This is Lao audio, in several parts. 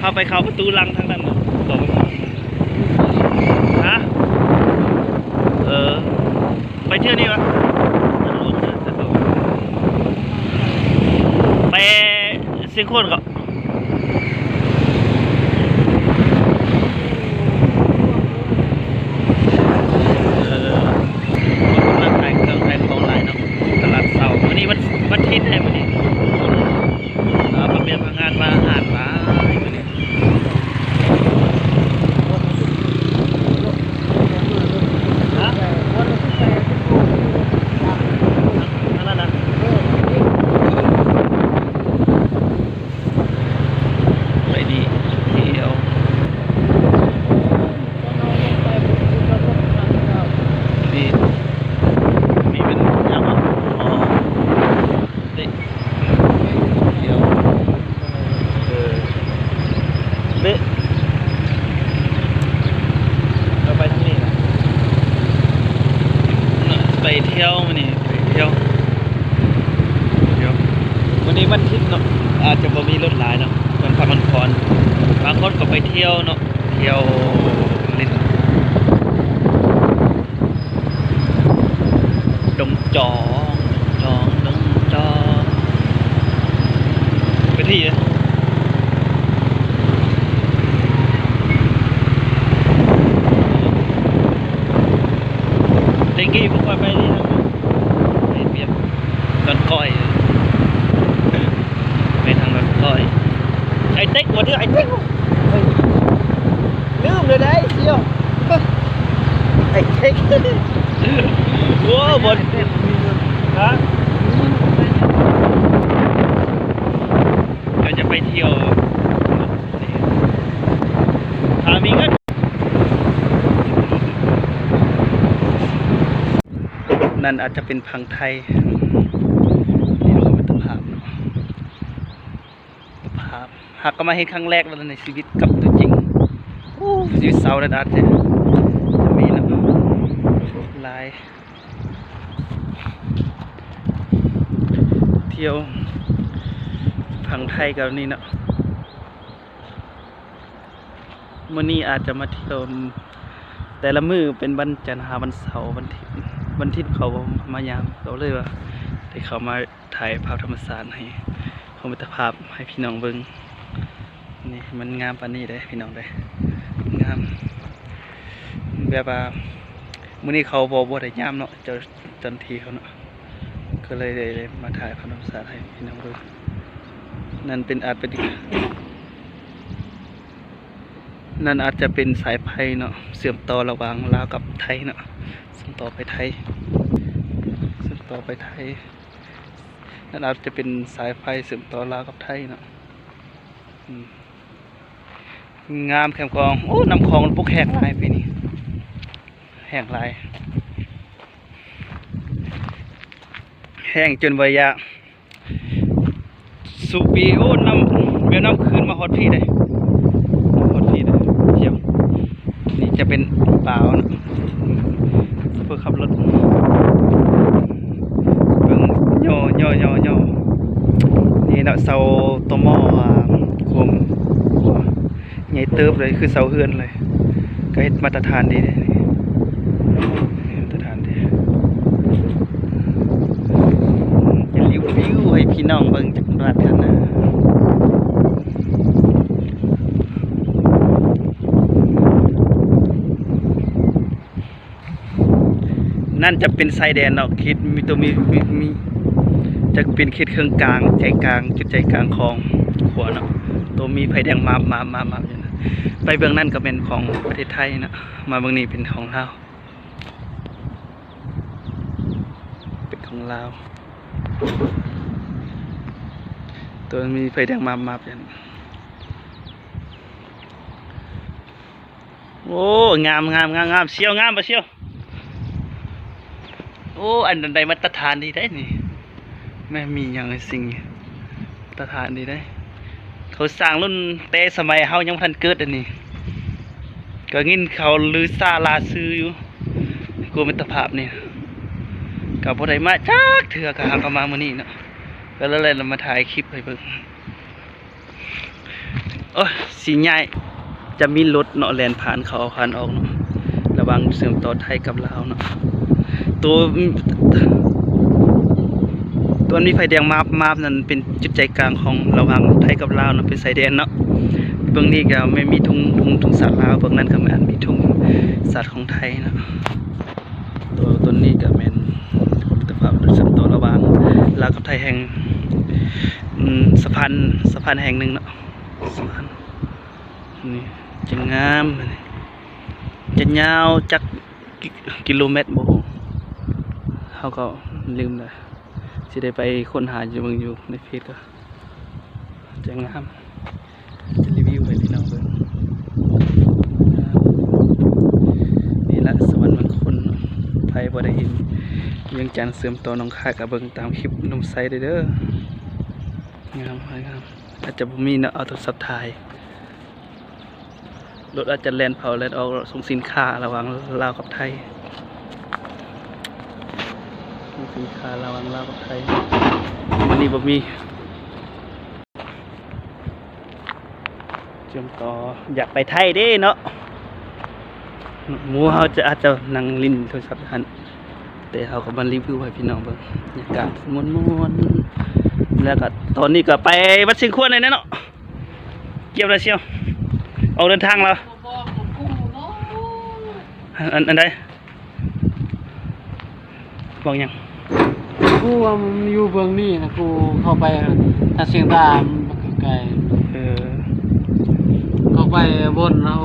ເອົາໄປເຂົ້າປະຕູຫຼັງທາງນັ້ນນະ ບອກວ່າ ຮະ? ເອີ ໄປທ່ຽວນີ້ວະ? ໄປຊຽງຂວານເກາະ. ເອີ ຄົນມາຂາຍເຄື່ອງຂາຍຂອງຫຼາຍເນາະ ຕະຫຼາດເຊົ້າ. ມື້ນີ້ວັນ ວັນທິດເດ້ມື້ນີ້. ເອີ ພະແມ່ພະງານມາຮ້ານຫຼາຍມື້ນີ້. ຮະ? ອັນນັ້ນນະ? ໄປດີທ່ຽວ ນີ້ ນີ້ເປັນຫຍັງວະ? ອໍ ຕິ ທ່ຽວ ເອີ ເບະ ເຮົາໄປທາງນີ້ນະ ໄປທ່ຽວມື້ນີ້ ໄປທ່ຽວ ທ່ຽວ ມື້ນີ້ວັນທິດເນາະ ອາດຈະບໍ່ມີລົດຫຼາຍເນາະ ເພິ່ນພັກຜ່ອນ ບາງຄົນກໍໄປທ່ຽວເນາະ ທ່ຽວຫຼິ້ນ ດົງຈອງ ດົງຈອງ ດົງຈອງ ໄປທີ່ ແຕ່ກີ້ພວກຂ້ອຍໄປນີ້ນະ ໄປວຽກດອນກ້ອຍ ໄປທາງດອນກ້ອຍ ໄອເຕັກ ບໍ່ຖືກ ໄອເຕັກ ເອີຍ ລືມເລີຍໄດ໋ ສ່ຽວ ໄອເຕັກ ໂອ້ ບໍ່ ຮະ ເຮົາຈະໄປທ່ຽວ ຖ້າມີເງິນ. ນັ້ນອາດຈະເປັນຝັ່ງໄທ ນີ້ເນາະ ມິດຕະພາບເນາະ ມິດຕະພາບ ຫາກກໍມາເຫັນຄັ້ງແລກແລ້ວໃນຊີວິດກັບຕົວຈິງ. ໂອ້ ຢູ່ເຊົານັ້ນອາດຈະ ຈະມີເນາະ ຫຼາຍ ທ່ຽວຝັ່ງໄທກໍນີ້ເນາະ. ມື້ນີ້ອາດຈະມາທ່ຽວ ແຕ່ລະມື້ເປັນວັນຈັນຫາວັນເສົາ ວັນທິດ ວັນທິດເຂົາບໍ່ມາຍາມ ກໍເລີຍວ່າໄດ້ເຂົ້າມາຖ່າຍພາບທຳມະຊາດໃຫ້ ຂອງມິດຕະພາບໃຫ້ພີ່ນ້ອງເບິ່ງ. ນີ້ມັນງາມປານນີ້ເດ້ພີ່ນ້ອງເດ້ ງາມ ແບບວ່າມື້ນີ້ເຂົາບໍ່ ບໍ່ໄດ້ຍາມເນາະ ເຈົ້າ ເຈົ້າໜ້າທີ່ເຂົາເນາະ ກໍເລີຍໄດ້ ໄດ້ມາຖ່າຍພາບທຳມະຊາດໃຫ້ພີ່ນ້ອງເບິ່ງ. ນັ້ນເປັນອາດເປັນ ນັ້ນອາດຈະເປັນສາຍໄຟເນາະ ເຊື່ອມຕໍ່ລະຫວ່າງລາວກັບໄທເນາະ ເຊື່ອມຕໍ່ໄປໄທ ເຊື່ອມຕໍ່ໄປໄທ. ນັ້ນອາດຈະເປັນສາຍໄຟເຊື່ອມຕໍ່ລາວກັບໄທເນາະ. ອືມ ງາມແຄມຂອງ ໂອ້ ນ້ຳຂອງມັນປົກແຫ້ງຫຼາຍປີນີ້ ແຫ້ງຫຼາຍ ແຫ້ງຈົນວ່າຢາກ ສູ່ປີ ໂອ້ ນ້ຳ ແບບນ້ຳຂຶ້ນມາຮອດພີ້ເດ້ ຮອດພີ້ເດ້ ທ່ຽວ. ນີ້ຈະເປັນບ່າວເນາະ ເພື່ອຂັບລົດ ເບິ່ງ ຍໍ ຍໍ ຍໍ ຍໍ ນີ້ເນາະ ເສົາຕໍມໍ ອາ ຄວາມ ໃຫຍ່ເຕີບເລີຍ ຄືເສົາເຮືອນເລີຍ ກໍເຮັດມາດຕະຖານດີເດ້ ນີ້ມາດຕະຖານດີ. ຈະຣີວິວໃຫ້ພີ່ນ້ອງເບິ່ງຈັກບາດກັນນະ. ນັ້ນຈະເປັນຊາຍແດນເນາະ ເຂດມີ ໂຕມີ ມີ ມີ ຈະເປັນເຂດເຄິ່ງກາງ ໃຈກາງ ຈຸດໃຈກາງຂອງຂົວເນາະ ໂຕມີໄຟແດງມາບ ມາບ ມາບ ມາບຢູ່ນະ. ໄປເບື້ອງນັ້ນກໍແມ່ນຂອງປະເທດໄທເນາະ ມາເບື້ອງນີ້ເປັນຂອງລາວ ເປັນຂອງລາວ ໂຕມີໄຟແດງມາບ ມາບຢູ່ນະ. ໂອ້ ງາມ ງາມ ງາມ ງາມ ສ່ຽວ ງາມບໍ່ສ່ຽວ? ໂອ້ ອັນໃດມາດຕະຖານດີໄດ໋ນີ້ ແມ່ນມີຫຍັງສິ່ງມາດຕະຖານດີໄດ໋ ເຂົາສ້າງລຸ້ນແຕ່ສະໄໝເຮົາຍັງບໍ່ທັນເກີດອັນນີ້ ກໍຍິນເຂົາລືຊາລາຊືຢູ່ ກົວມິດຕະພາບນີ້ ກໍບໍ່ໄດ້ມາຈັກເທື່ອ ກໍຫາກໍມາມື້ນີ້ເນາະ ກໍເລີຍມາຖ່າຍຄລິບໃຫ້ເບິ່ງ. ໂອ້ຍ ຊິຍ້າຍ ຈະມີລົດເນາະ ແລ່ນຜ່ານເຂົ້າຜ່ານອອກເນາະ ລະຫວ່າງເຊື່ອມຕໍ່ໄທກັບລາວເນາະ. ໂຕ ໂຕອັນມີໄຟແດງມາບໆນັ້ນ ເປັນຈຸດໃຈກາງຂອງລະຫວ່າງໄທກັບລາວເນາະ ເປັນຊາຍແດນເນາະ. ເບື້ອງນີ້ກໍແມ່ນມີທຸງ ທຸງ ທຸງຊາດລາວ ເບື້ອງນັ້ນກໍແມ່ນມີທຸງຊາດຂອງໄທເນາະ. ໂຕ ໂຕນີ້ກໍແມ່ນມິດຕະພາບເຊື່ອມຕໍ່ລະຫວ່າງລາວກັບໄທແຫ່ງ ອືມ ສະພານ ສະພານແຫ່ງໜຶ່ງເນາະ. ສະພານນີ້ຈະງາມ ຈະຍາວຈັກກິ ກິໂລແມັດບໍ່ຮູ້ ເຮົາກໍລືມແລ້ວ ຊິໄດ້ໄປຄົ້ນຫາຢູ່ ເບິ່ງຢູ່ໃນເຟສກໍຈະງາມ ຈະຣີວິວໃຫ້ພີ່ນ້ອງເບິ່ງ. ນີ້ລະສະຫວັນເມືອງຄົນ ໃຜບໍ່ໄດ້ເຫັນວຽງຈັນເຊື່ອມຕໍ່ໜອງຄາຍ ກໍເບິ່ງຕາມຄລິບໜຸ່ມໄຊໄດ້ເດີ. ງາມ ງາມ ອາດຈະບໍ່ມີເນາະ ເອົາໂທລະສັບຖ່າຍ. ລົດອາດຈະແລ່ນເຂົ້າແລ່ນອອກ ສົ່ງສິນຄ້າລະຫວ່າງລາວກັບໄທ ສົ່ງສິນຄ້າລະຫວ່າງລາວກັບໄທ. ມື້ນີ້ບໍ່ມີ ເຊື່ອມຕໍ່ ຢາກໄປໄທເດ້ເນາະ. ໝູ່ເຮົາຈະ ອາດຈະນັ່ງຫຼິ້ນໂທລະສັບຢູ່ຫັ້ນ ແຕ່ເຮົາກໍມາຣີວິວໃຫ້ພີ່ນ້ອງເບິ່ງ ບັນຍາກາດມ່ວນໆ. ແລ້ວກໍຕອນນີ້ກໍໄປວັດຊຽງຂວາງໄດ້ແນ່ເນາະ. ກຽມແລ້ວຊຽວ ອອກເດີນທາງແລ້ວ. ອັນ ອັນໃດ ບອກຫຍັງ? ກູວ່າມັນຢູ່ເບື້ອງນີ້ນະ ກູເຂົ້າໄປທາງຊຽງດາ ມັນກໍໄກ. ເອີ ເຂົ້າໄປບ່ອນເຮົາ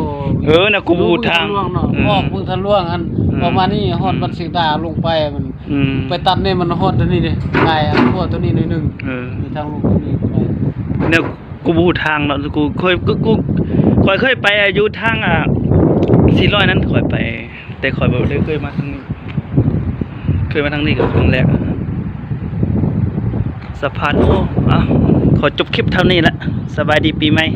ເອີ ນະ ກູບໍ່ຮູ້ທາງ. ເອີ ອອກເມືອງທະຫຼວງຫັ້ນ ເອີ ປະມານນີ້ ຮອດ ອືມ ບ້ານຊຽງດາ ລົງໄປມັນ ອືມ ໄປຕັດນີ້ມັນຮອດຕົວນີ້ເດ້ ໄກ ອັນຂົວຕົວນີ້ໜ້ອຍໜຶ່ງ. ເອີ ມີທາງລົງຕົວນີ້ໄປ ແນວ ກູບໍ່ຮູ້ທາງເນາະ ກູເຄີຍ ກູ ກູ ຂ້ອຍເຄີຍໄປຢູ່ທາງ ອ່າ ສີ່ຮ້ອຍນັ້ນ ຂ້ອຍໄປ ແຕ່ຂ້ອຍບໍ່ໄດ້ເຄີຍມາທາງນີ້ ເຄີຍມາທາງນີ້ກໍຄັ້ງແລກ. ສະພານ ໂອ້ ເອົາ ຂໍຈົບຄລິບເທົ່ານີ້ລະ ສະບາຍດີປີໃໝ່.